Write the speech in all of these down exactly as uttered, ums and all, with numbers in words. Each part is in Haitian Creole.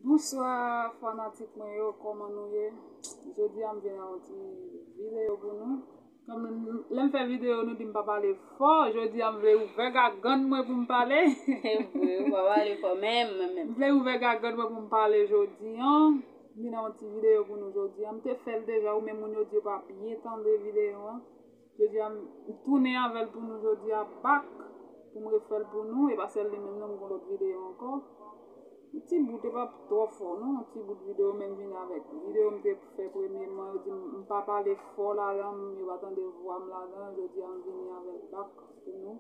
Bonswa fanatik mwen yo, kòman nou ye? Jodi a m vin ak yon ti videyo pou nou. Kòm lè m fè videyo, nou di m pa pale fò, jodi a m vle ouvè gagann mwen pou m pale. E vre, ou pa pale fò menm, menm, menm. M vle ouvè gagann mwen pou m pale jodi a. M vin ak yon ti videyo pou nou jodi a. M te fè l deja, ou menm moun yo di yo pa byen tande videyo an. Jodi a, m tounen avè l pou nou jodi a bak, pou m refè l pou nou. E pa sèl li menm non, m gon lòt videyo ankò. Yon ti bout, e pa twò fò non, yon ti bout videyo, men m vin avèk videyo m te fè premyèman, yo di m, m pa pale fò ladan, yo pa tande vwa m ladan, jodi a m vini avè l bak pou nou.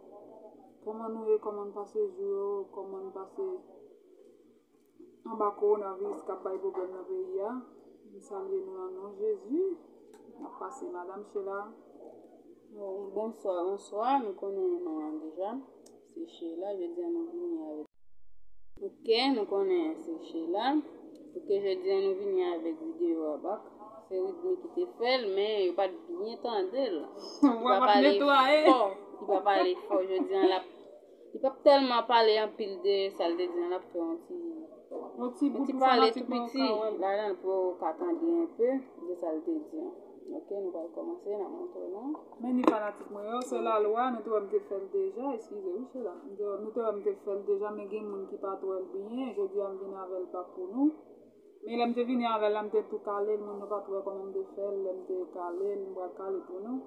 Kòman nou ye, kòman n pase jou yo, kòman n pase anba kowonaviris k ap bay pwoblèm nan peyi a. M salye nou nan non Jezi. N ap pase, Madam Sheila. Bon, bonswa, bonswa. Nou konnen non an deja. Se Sheila. Jodi a nou vini avèk. Ok, nou konnen se Sheila. Ok, jodi a nou vini avèk videyo a bak. Se Ridmi ki te fè l, men yo pa t byen tande l. Li pa pale fò. Li pa pale fò. Jodi a l ap Li p ap tèlman pale anpil de sa l te di an, l ap fè yon ti, yon ti pale tou piti ladan l pou yo ka tande enpe de sa l te di an. Ok, nou pral kòmanse, n ap montre nou. Men ni fanatik mwen yo, se lalwa, nou te wè m te fè l deja, eskize wi, se la. Nou te wè m te fè l deja, men gen moun ki pa t wè l byen, jodi a m vin avè l bak pou nou. Men lè m te vini avè l la, m te tou kale l, moun yo pa t wè kòman m te fè l, lè m te kale l, m pral kale pou nou.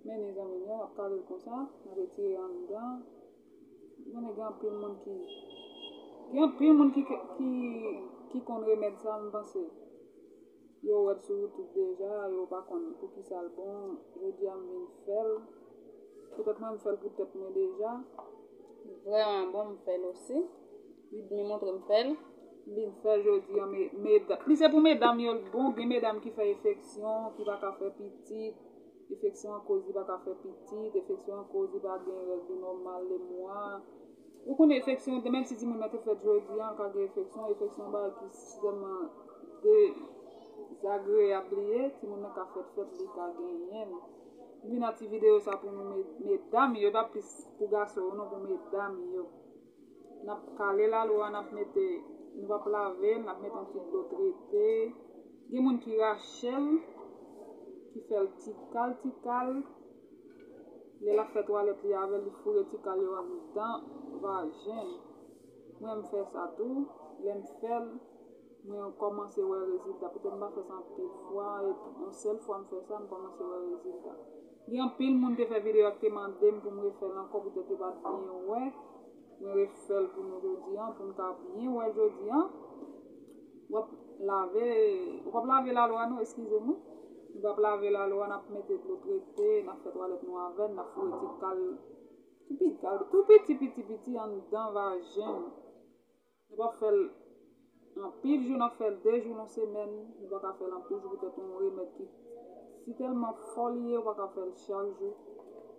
Men mezanmi, m ap kale l konsa, m ap retire anndan. Ou konnen gen anpil moun ki, gen anpil moun ki, ki, ki konn remèd sa, m panse. Yo wè l sou YouTube deja, yo pa konn poukisa l bon. Jodi a m vin fè l. Poutèt mwen, m fè l pou tèt mwen deja. Vrèman bon, m fè l osi. Ridmi montre m fè l. M vin fè l jodi a, me-, medam. Li se pou medam yo l bon, gen medam ki fè enfeksyon, ki pa ka fè pitit. Enfeksyon an koz li pa ka fè pitit, enfeksyon an koz li pa gen règ li nòmal lemwa. Ou konnen enfeksyon, menm si timoun nan te fèt jodi a, l ka gen enfeksyon, enfeksyon yon bagay ki sitèlman dezagreyab li ye, timoun nan ka fèt fèt, li ka genyen l. M vin ak ti videyo sa pou nou, me-, medam yo, e pa plis pou gason yo non, pou medam yo. N ap kale lalwa, n ap mete, nou p ap lave l, n ap mete yon ti dlo trete. Gen moun ki rache l, ki fè l ti kal, ti kal. Lè l ap fè twalèt li avè l, li foure ti kal yo anndan vajen l. Mwen, m fè sa tou. Lè m fè l, mwen kòmanse wè rezilta. Poutèt m pa fè sa anpil fwa, e yon sèl fwa m fè sa, m kòmanse wè rezilta. Gen anpil moun te fè videyo a ki te mande m pou m refè l ankò, poutèt yo pa t byen wè. Mwen refè l pou nou jodi a, pou n ka byen wè jodi a. W ap lave, ou p ap lave lalwa non, eskize m wi. Nou p ap lave lalwa, n ap mete dlo trete, n ap fè twalèt nou avè l, n ap foure ti kal, ti piti, tou piti, piti, piti anndan vajen l. Nou p ap fè l anpil jou, n ap fè l de jou nan semèn. Nou pa ka fè l anpil jou poutèt yon remèd ki sitèlman fò li ye, ou pa ka fè l chak jou.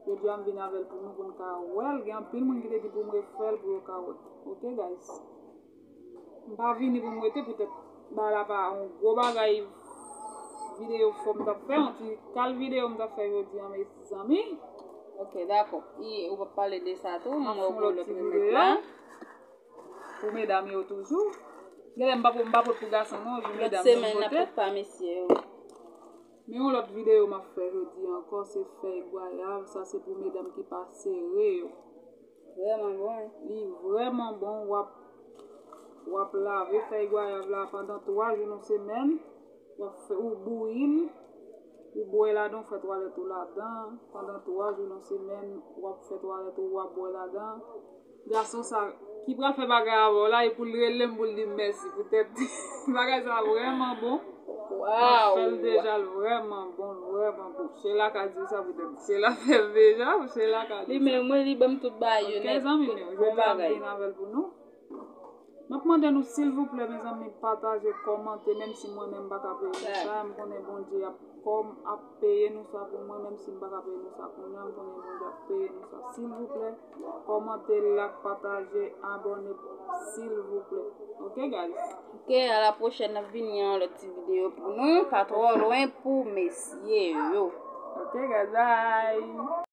Jodi a, m vin avè l pou nou, pou n ka wè l. Gen anpil moun ki te di pou m refè l, pou yo ka wè. Ok, guys? M pa vini pou m rete, poutèt bagay la pa yon gwo bagay, videyo fò m t ap fè, yon ti kal videyo m t ap fè jodi a, mezanmi. Ok, dakò. E ou p ap pale de sa tou, m ap fè yon lòt ti videyo. Pou medam yo toujou. Genlè m pa, m pa pot pou gason non, jou medam yo m pote. Lòt semèn n ap pot pa mesye yo. Men yon lòt videyo m ap fè jodi ankò, se fèy gwayav, sa se pou medam ki pa sere yo. Vrèman bon, wi. Li vrèman bon, w ap, w ap lave fèy gwayav la pandan twa jou nan semèn. W ap fè, ou bouyi l, ou bwè ladan, ou fè twalèt ou ladan. Pandan twa jou nan semèn, w ap fè twalèt ou, w ap bwè ladan. Gason sa, ki pral fè bagay avè w la, e pou l rele m, pou l di m mèsi poutèt bagay sa vrèman bon. Waw! M ap fè l deja, l vrèman bon, l vrèman bon. Sheila ka di sa poutèt Sheila fè l deja, Sheila ka di sa. Li menm, wi, li ban m tout bagay yo nèt, tout bon bagay. Ok, zanmi m yo, jodi a m vin avè l pou nou. M ap mande nou silvouplè, mezanmi, pataje, kòmante, menm si mwen menm m pa ka peye nou sa, m konnen Bondye ap kòm ap peye nou sa pou mwen, menm si m pa ka peye nou sa kounye a, m konnen Bondye ap peye nou sa. Silvouplè, kòmante, like, pataje, abòne, silvouplè. Ok, guys? Ok, a la pwochèn, n ap vini an lòt ti videyo pou nou. Pa twò lwen pou mesye yo. Ok, guys, bye!